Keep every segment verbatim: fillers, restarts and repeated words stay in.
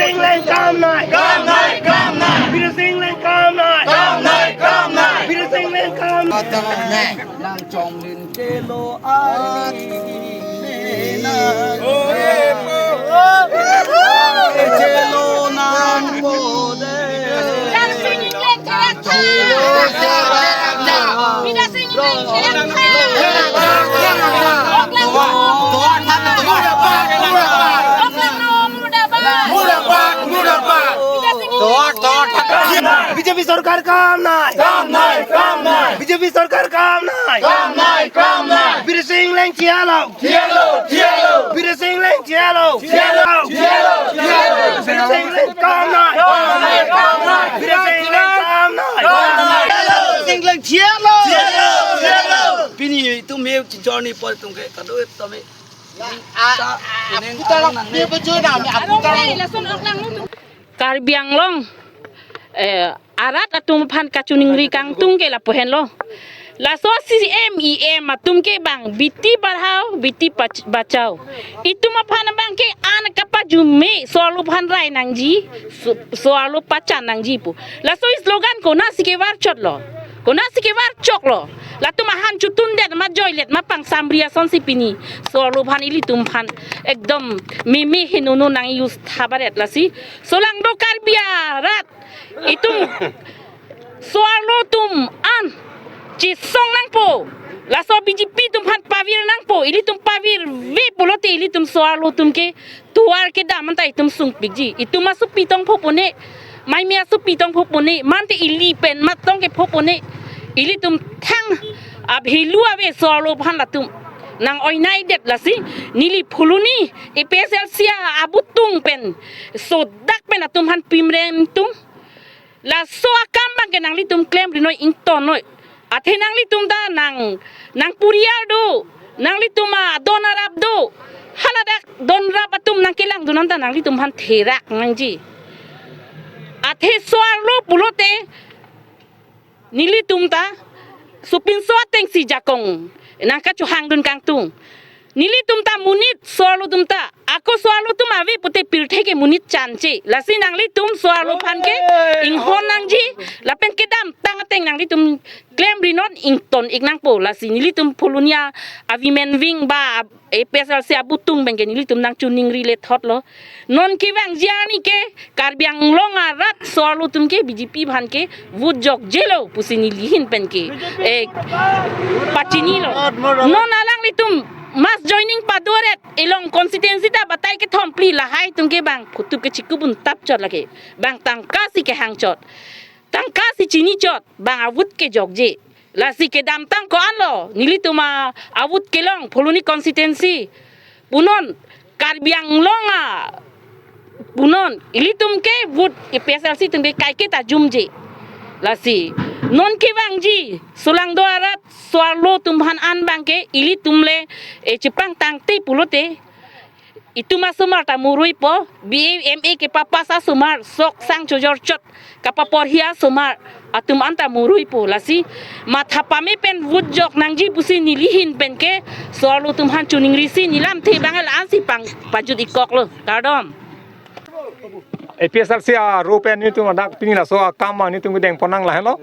Engleng kam nai. Kam nai, kam nai. Bidya Sing Engleng kam nai. Kam nai, kam nai. Bidya Sing Engleng kam nai. Nang chonglin kelo ari. Chelo nang bode. Bidya Sing Engleng cherak tha. Bidya Sing Engleng cherak tha. Oklang no. Oklang no, murdabad. Murdabad, murdabad. Bidya Sing Engleng cherak tha. Bidya P sorkar kam nai. Kam nai, kam nai. Bidya P sorkar kam nai. Kam nai, kam nai. Bidya Sing Engleng chelo. Chelo, chelo. Bidya Sing Engleng chelo. Chelo, chelo, chelo. Bidya Sing Engleng kam nai. Kam nai, kam nai. Bidya Sing Engleng kam nai. Kam nai. Bidya Sing Engleng chelo. Chelo, chelo. Pini itum me journey por itum ke kado itum me. Sa, ini aputar alang nang ne. Arong nai, lason oklang no. Karbi Anglong, eh, arat atum aphan kachiningri kangtung ke lapu henlo. Laso C M, E M atum ke bang beti padhao, beti pach-, bachao. Itum aphan abang ke an kapajume, so-arlo aphan rai nangji, so-, so-arlo pachan nangji pu. Laso slogan konatsi kevar chotlo. Konatsi kevar choklo. Latum ahan chutun det ma joilet ma pangsamri asonsi pini so-arlo aphan ilitum aphan ekdom meme henono nang use thabaret lasi. Solangdo Karbi arat itum so-arlo atum an chisong nangpo. Laso B J P atum aphan pavir nangpo. Ilitum pavirve pulote ilitum so-arlo atum ke tovar kedam anta itum sungpikji. Itum asopi tong phopone. Maime asopi tong phopone. Mante ili pen mat tong ke phopone. Ilitum thang abhelu ave so-arlo aphan latum. Nang-oinai det lasi neli Phuloni A P H L C abutung pen sodak pen atum aphan pimrem tum. Laso akam abang ke nanglitum klemri noi, ington noi. Athe nanglitum ta nang, nang purial do, nanglitum adon arap do. Haladak don rap atum nangkelangdun anta nanglitum aphan therak nangji. Athe so-arlo pulote nelitum ta sopinso atengsi jakong nang kachohangdun kangtung. Nelitum ta monit so-arlo atum ta. Ako so-arlo atum ave pute pirthe ke monit chanche. Lasi nanglitum so-arlo aphan ke inghon nangji. Lapen kedamtang ateng nanglitum klemri non, ington ik nangpo. Lasi nelitum Phuloni a women wing ba A P H L C abutung pen ke nelitum nangchiningri lethotlo. Non kevangji arni ke Karbi Anglong arat so-arlo atum ke B J P aphan ke vote jokjelo pusi neli ahin pen ke, eh, pachinilo. Non alanglitum mass joining padoret, along constituency ta batai kethom phli, lahai atum ke bang kotup kechikupdun tap chot lake. Bang tangkasi kehang chot. Tangkasi chini chot. Bang a-vote kejokje. Lasi kedamtang ko-anlo nelitum a-vote kelong Phuloni constituency. Punon Karbi Anglong a punon ilitum ke vote A P H L C atum ke kaiketa jumje. Lasi non kevangji solangdo arat so-arlo atum aphan an abang ke ilitum le, eh, chepangtangte pulote itum asomar ta muruipo, B A M A kepapas asomar, sok sang chojor chot kapaporhi asomar atum anta muruipo. Lasi matha pame pen vote jok nangji pusi neli ahin pen ke so-arlo atum aphan chiningrisi nelamthe abang la-ansi pang pajut-ikkoklo. Kardom. A P H L C arlo pen nelitum dak pini laso akam nelitum kedeng ponnang lahenlo.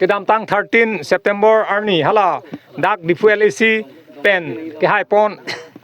Kedamtang thirteen September arni hala dak Diphu L A C pen kehaipon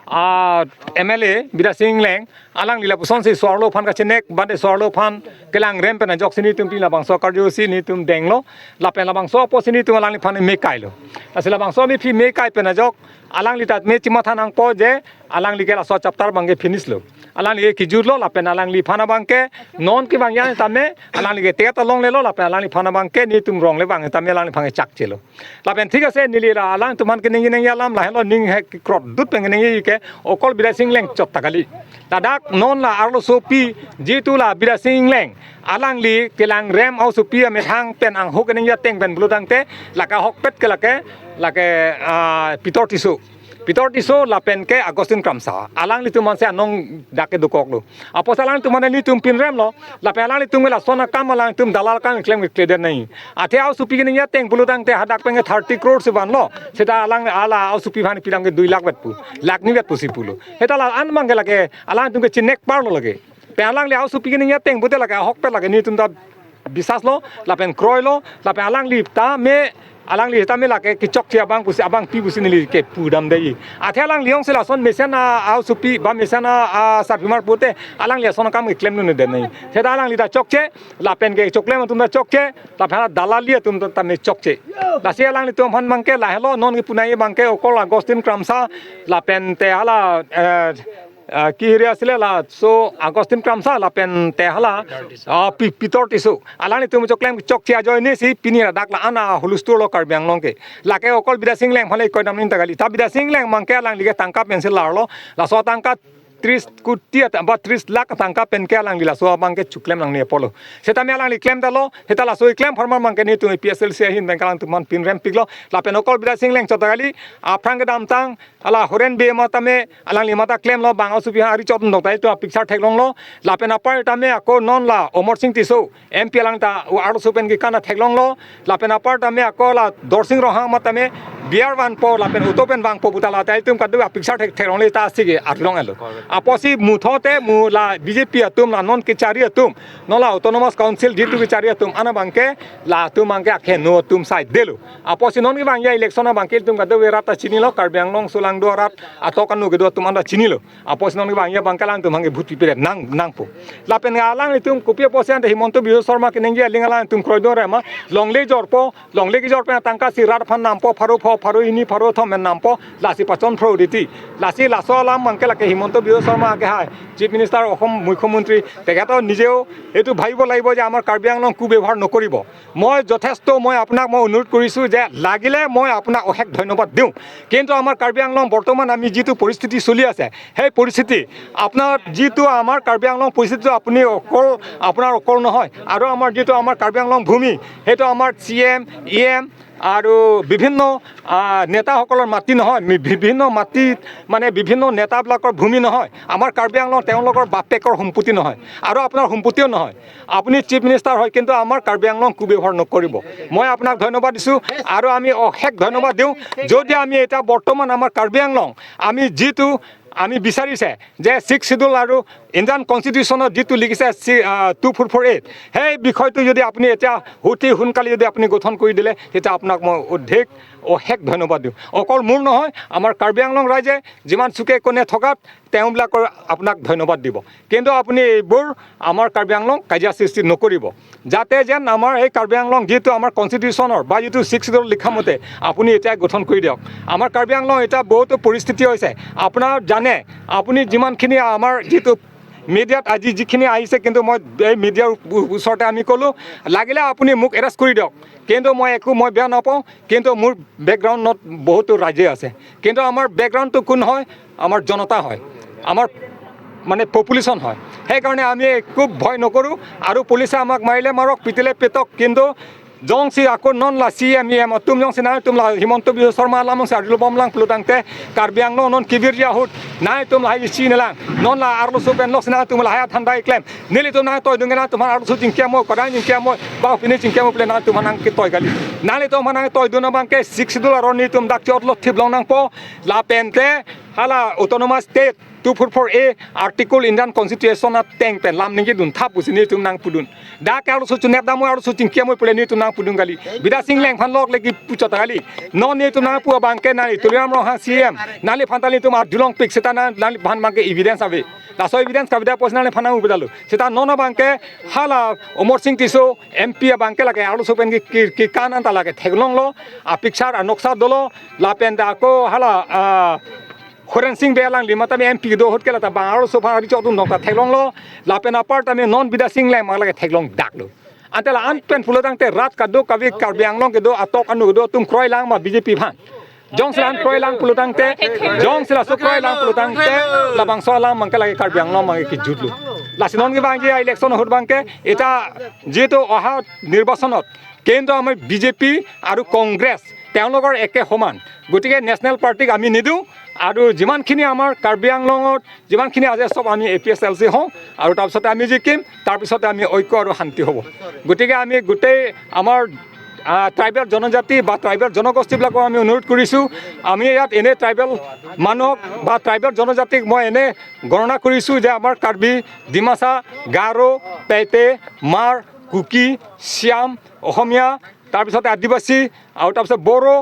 a M L A Bidya Sing Engleng, alangli lapusonsi so-arlo aphan kachenek, bade so-arlo aphan kelangrem pen ajoksi nelitum pini labangso karjosi nelitum denglo, lapen labangso apotsi nelitum alangliphan mekailo. Lasi labangso mephi mekai pen ajok alangli ta me chimatha nangpo je alangli ke laso chapter abang ke finish lo. Alangli ke kijutlo lapen alangliphan abang ke non kevangji an tame alangli ke ticket ta longlelo lapen alangliphan abang ke nelitum rong le abang tame alangliphan ke chakchelo. Lapen thik ase neli la alangtum aphan keningje nangji alam lahenlo, ning he krotdut pen keningje ke okol Bidya Sing Engleng chot ta kali. Ladak non la arlosopi jitu la Bidya Sing Engleng alangli kelangrem aosopi amethang pen angho keningje ateng pen pulo tangte lake ahokpet ke lake, lake, ah, Pitor Tisso. Pitor Tisso lapen ke Augustine Kramsa. Alanglitum ansi anong dak ke dokoklo. Apotsi alanglitum an nelitum pinremlo. Lapen alanglitum ke lason akam alanglitum dalal akam klem ke kleder nai. Athe aosopi keningje ateng pulo tangte hadak pen ke thirty crore si vanlo. Seta alang hala aosopi aphan pi abang ke dui lakh vet pu. Lakh ni vet pusi pulo. Seta la-an abang ke lake alangtum ke chinek parlo lake. Pen alangli aosopi keningje ateng pute lake ahokpet lake netum ta bisas lo, lapen kroi lo, lapen alangli tame, alangli tame lake kechokche abang pusi, abangpi pusi neli kepu damde. Athe alangli jongsi lason mesen a, aosopi ba mesen a, a, sarpimar pute, alangli ason akam keklem nune den nai. Seta alangli ta chokche, lapen kechoklem atum ta chokche, lapen hala dalali atum ta tame chokche. Lasi alanglitum aphan abangke lahelo, non kepu nai abangke okol Augustine Kramsa, lapen te hala, eh, ah, kehiri asile laso Augustine Kramsa lapen te hala, ah, Pi-, Peter Tisso. Alanglitum choklem chokche ajoine si pini ladak la-an a hulustur lo Karbi Anglong ke. Lake okol Bidya Sing Engleng aphan le koi dam ning ta kali. Ta Bidya Sing Engleng abangke alangli ke tangka pensi larlo. Laso tangka tris kuti ata ba tris lakh tangka pen ke alangli laso abangke choklem nangne apotlo. Setame alangli klemdetlo, seta laso keklem apharman abangke netum A P H L C ahin abangke alangtum aphan pinrempiklo. Lapen okol Bidya Sing Engleng chot ta kali, aphrang kedamtang, hala Horen Bey amat tame, alangli amat ta klemlo, bang aosopi aphan ari chot noktai to a picture theklonglo. Lapen apar tame ako non la Amarsing Tisso, M P alang ta u arloso pen kekan ta theklonglo. Lapen apar tame ako la Dorsing Ronghang amat tame beer vanpo, lapen auto pen vangpo puta la ta itum kadu a picture thek theklongle ta si ke arlong alo. Apotsi mutho te mu la B J P atum la non kechari atum, non la Autonomous Council jitu kechari atum, an abangke latum abangke akhe no atum saidelo. Apotsi non kevangji election abangke ilitum kado-kave rat ta chinilo, Karbi Anglong solangdo arat atok anu kedo atum an ta chinilo. Apotsi non kevangji abangke alangtum abangke vote pipedet nang, nangpo. Lapen alanglitum kopi apotsi ante Himanta Biswa Sarma keningje aling alangtum kroidun rema, longle jorpo, longle kejor pen tangka si rat aphan nampo, pharo pho, pharo hini, pharo thom pen nampo, lasi pachon phro riti. Lasi laso alam abangke lake Himanta Biswa Sarma ke hai, Chief Minister, অসম মুখ্যমন্ত্ৰী, তেখেতে নিজেও এইটো ভাবিব লাগিব যে আমাৰ কাৰ্বি আংলং কুব্যৱহাৰ নকৰিব। মই যথেষ্ট, মই আপোনাক মই অনুৰোধ কৰিছোঁ যে লাগিলে মই আপোনাক অশেষ ধন্যবাদ দিওঁ, কিন্তু আমাৰ কাৰ্বি আংলং বৰ্তমান আমি যিটো পৰিস্থিতি চলি আছে, সেই পৰিস্থিতি আপোনাৰ যিটো আমাৰ কাৰ্বি আংলং পৰিস্থিতিটো আপুনি অকল, আপোনাৰ অকল নহয়, আৰু আমাৰ যিটো আমাৰ কাৰ্বি আংলং ভূমি, সেইটো আমাৰ চি এম, ই এম আৰু বিভিন্ন, আহ, নেতাসকলৰ মাটি নহয়, বি-, বিভিন্ন মাটি মানে বিভিন্ন নেতাবিলাকৰ ভূমি নহয়, আমাৰ কাৰ্বি আংলং তেওঁলোকৰ বাপেকৰ সম্পত্তি নহয় আৰু আপোনাৰ সম্পত্তিও নহয়। আপুনি চিফ মিনিষ্টাৰ হয়, কিন্তু আমাৰ কাৰ্বি আংলং কুব্যৱহাৰ নকৰিব। মই আপোনাক ধন্যবাদ দিছোঁ আৰু আমি অশেষ ধন্যবাদ দিওঁ। যদি আমি এতিয়া বৰ্তমান আমাৰ কাৰ্বি আংলং আমি যিটো আমি বিচাৰিছে যে ছিক্স শ্বিডিউল আৰু ইণ্ডিয়ান কনষ্টিটিউশ্যনত যিটো লিখিছে চি-, আহ, টু ফ'ৰ ফ'ৰ এইট, সেই বিষয়টো যদি আপুনি এতিয়া অতি সোনকালে যদি আপুনি গঠন কৰি দিলে, তেতিয়া আপোনাক মই অধিক অশেষ ধন্যবাদ দিওঁ। অকল মোৰ নহয়, আমাৰ কাৰ্বি আংলং ৰাইজে যিমান চুকে কোণে থকাত তেওঁবিলাকৰ আপোনাক ধন্যবাদ দিব। কিন্তু আপুনি এইবোৰ আমাৰ কাৰ্বি আংলং কাজিয়া সৃষ্টি নকৰিব, যাতে যেন আমাৰ এই কাৰ্বি আংলং যিটো আমাৰ কনষ্টিটিউশ্যনৰ বা যিটো ছিক্স শ্বিডিউল লিখা মতে আপুনি এতিয়া গঠন কৰি দিয়ক। আমাৰ কাৰ্বি আংলং এতিয়া বহুতো পৰিস্থিতি হৈছে, আপোনাৰ জানে, আপুনি যিমানখিনি আমাৰ যিটো মিডিয়াত আজি যিখিনি আহিছে, কিন্তু মই এই মিডিয়াৰ ও-, ওচৰতে আমি ক'লোঁ, লাগিলে আপুনি মোক এৰেষ্ট কৰি দিয়ক, কিন্তু মই একো, মই বেয়া নাপাওঁ, কিন্তু মোৰ বেকগ্ৰাউণ্ডত বহুতো ৰাইজে আছে, কিন্তু আমাৰ বেকগ্ৰাউণ্ডটো কোন হয়? আমাৰ জনতা হয়, আমাৰ মানে পপুলেশ্যন হয়। সেইকাৰণে আমি একো ভয় নকৰোঁ আৰু পুলিচে আমাক মাৰিলে মাৰক, পিটিলে পিটক, কিন্তু jongsi ako non la C M, E M atum jongsi nangtum la Himanta Biswa Sarma alam jongsi arjulo bomlang pulo tangte, Karbi Anglong non kebirji ahut nangtum lahai chinilang, non la arloso pen lok si nangtum lahai athanda keklem. Nelitum nangtoidun ke nangtum arloso chingki amo, kodang chingki amo, ba pini chingki amo pule nangtum nangketoi kali. Nanglitum nangtoidun abangke sixth schedule aron netum dak chot lo thip long nangpo, lapente hala autonomous state two four four A article Indian Constitution ateng pen lam ningje dun thap pusi netum nangpudun. Dak arloso chunep dam amo, arloso chingki amo pule netum nangpudun kali. Bidya Sing Engleng aphan lok legi puchot kali. Non netum nangpu abangke nangli Tuliram Ronghang C M, nangliphan ta netum arjulongpik seta nang, nangliphan abangke evidence ave. Laso evidence kavedet apotsi nangliphan nangpudalo. Seta non abangke hala Amarsing Tisso M P abangke lake arloso pen ke, ke, kekan anta lake theklonglo, apicture anoksa dolo, lapente ako hala, ah, Horensing Bey alangli matame M P do ahut ke lata bang arloso aphan ari chot dun nokta theklonglo, lapen apar tame non Bidya Sing Engleng mang lake theklong daklo. Ante la-an pen pulo tangte rat kadokave Karbi Anglong kedo atok anu kedo atum kroilang ma B J P aphan. Jongsi la-an kroilang pulo tangte, jongsi laso kroilang pulo tangte, labangso alam abangke lake Karbi Anglong abangke kejutlo. Lasi non kevangji election ahut abangke, eta jihetu oha nirbachonot, কিন্তু আমাৰ B J P আৰু কংগ্ৰেছ তেওঁলোকৰ একে সমান। গতিকে নেশ্যনেল পাৰ্টিক আমি নিদিওঁ আৰু যিমানখিনি আমাৰ কাৰ্বি আংলঙত যিমানখিনি আছে চব আমি A P H L C হওঁ আৰু তাৰপিছতে আমি জিকিম, তাৰপিছতে আমি ঐক্য আৰু শান্তি হ'ব। গতিকে আমি গোটেই আমাৰ ট্ৰাইবেল জনজাতি বা ট্ৰাইবেল জনগোষ্ঠীবিলাকক আমি অনুৰোধ কৰিছোঁ, আমি ইয়াত এনে ট্ৰাইবেল মানুহক বা ট্ৰাইবেল জনজাতিক মই এনে গণনা কৰিছোঁ যে আমাৰ কাৰ্বি, ডিমাচা, গাৰো, পেইপেই, মাৰ, কুকি, চিয়াম, অসমীয়া, তাৰপিছতে আদিবাসী আৰু তাৰপিছত বড়ো,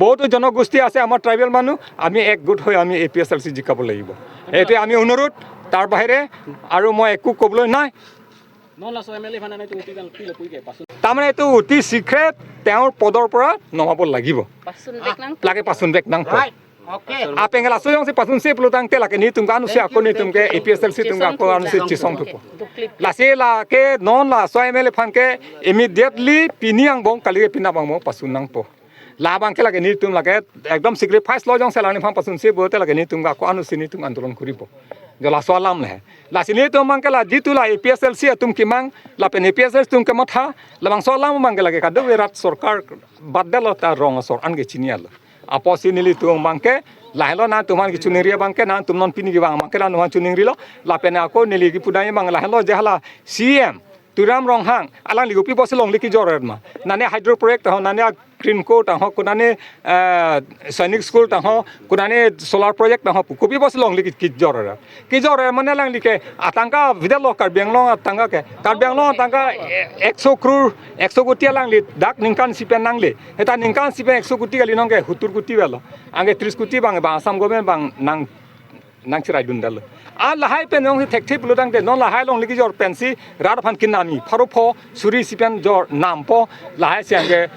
বহুতো জনগোষ্ঠী আছে আমাৰ ট্ৰাইবেল মানুহ। আমি একগোট হৈ আমি এ পি এছ এল চি জিকাব লাগিব, এইটোৱে আমি অনুৰোধ। তাৰ বাহিৰে আৰু মই একো ক'বলৈ নাই। Non laso M L A aphan anai tu uti kan pilo puike pasun. তাৰমানে এইটো অতি শীঘ্ৰে তেওঁৰ পদৰ পৰা নমাব লাগিব। Pasun vek nang. Lake pasun vek nangpo. Right. Okay. Apeng laso jongsi pasunse pulo tangte lake nelitum ke anutsi ako nelitum ke A P S L C atum ke ako anutsi chisong thupo. Lasi lake non laso M L A aphan ke immediately pini angbong kali ke penap angbong pasun nangpo. Labang ke lake nelitum lake ekdom sacrifice lo jongsi alangliphan pasunse pulote lake nelitum ke ako anutsi nelitum andolon kuripo. Jo laso alam le. Lasi nelitum abang ke la jitu la A P S L C atum kemang, lapen A P S L C atum kematha, labangso alam abang ke lake kadokave rat sorkar baddetlo ta rong asor an ke chini alo. Apotsi nelitum abang ke, lahelo nangtum aphan kechiningri abang ke, nangtum non pini kevang abang ke nangtum aphan chiningrilo, lapen ako neli kepudai abang lahelo je hala C M Tuliram Ronghang, alangli kopi pusi longle kejor ma. Nane hydro project ho, nane Green Coat ho, konane, eh, Sainik School ho, konane solar project ho, kopi pusi longle ke, kejor. Kejor mane alangli ke atangka avedetlo Karbi Anglong atangka ke. Karbi Anglong atangka, eh, ekso crore, ekso koti alangli dak ningkan isi pen nangle. Seta ningkan isi pen ekso koti kali, non ke sottur koti avelo. Anke tris koti abang, abang Assam government abang nang nangchiraidundetlo. A lahai pen jongsi thekthe pulo tangte non lahai longle kejor pensi rat aphan kenami. Pharo pho suri isi pen jor nampo, lahai si anke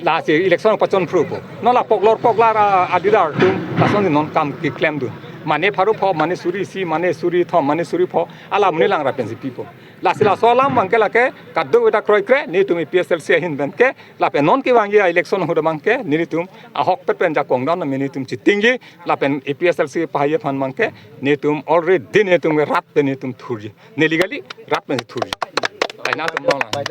lasi election pachon phrupo. Non la poklor poklar a, adidar atum lasonsi non kam keklemdun. Mane pharo pho, mane suri isi, mane suri thom, mane suri pho, alam ne langra pensi pipo. Lasi laso alam abang ke lake kadokave ta kroikre, nelitum A P S L C ahin pen ke, lapen non kevangji a-election ahut abang ke, nelitum ahokpet pen jakong dam nelitum chitingji, lapen A P S L C pahai aphan abang ke, nelitum already nelitum ke rat pen nelitum thurji. Neli kali, rat pen thurji. Ai nangtum non la.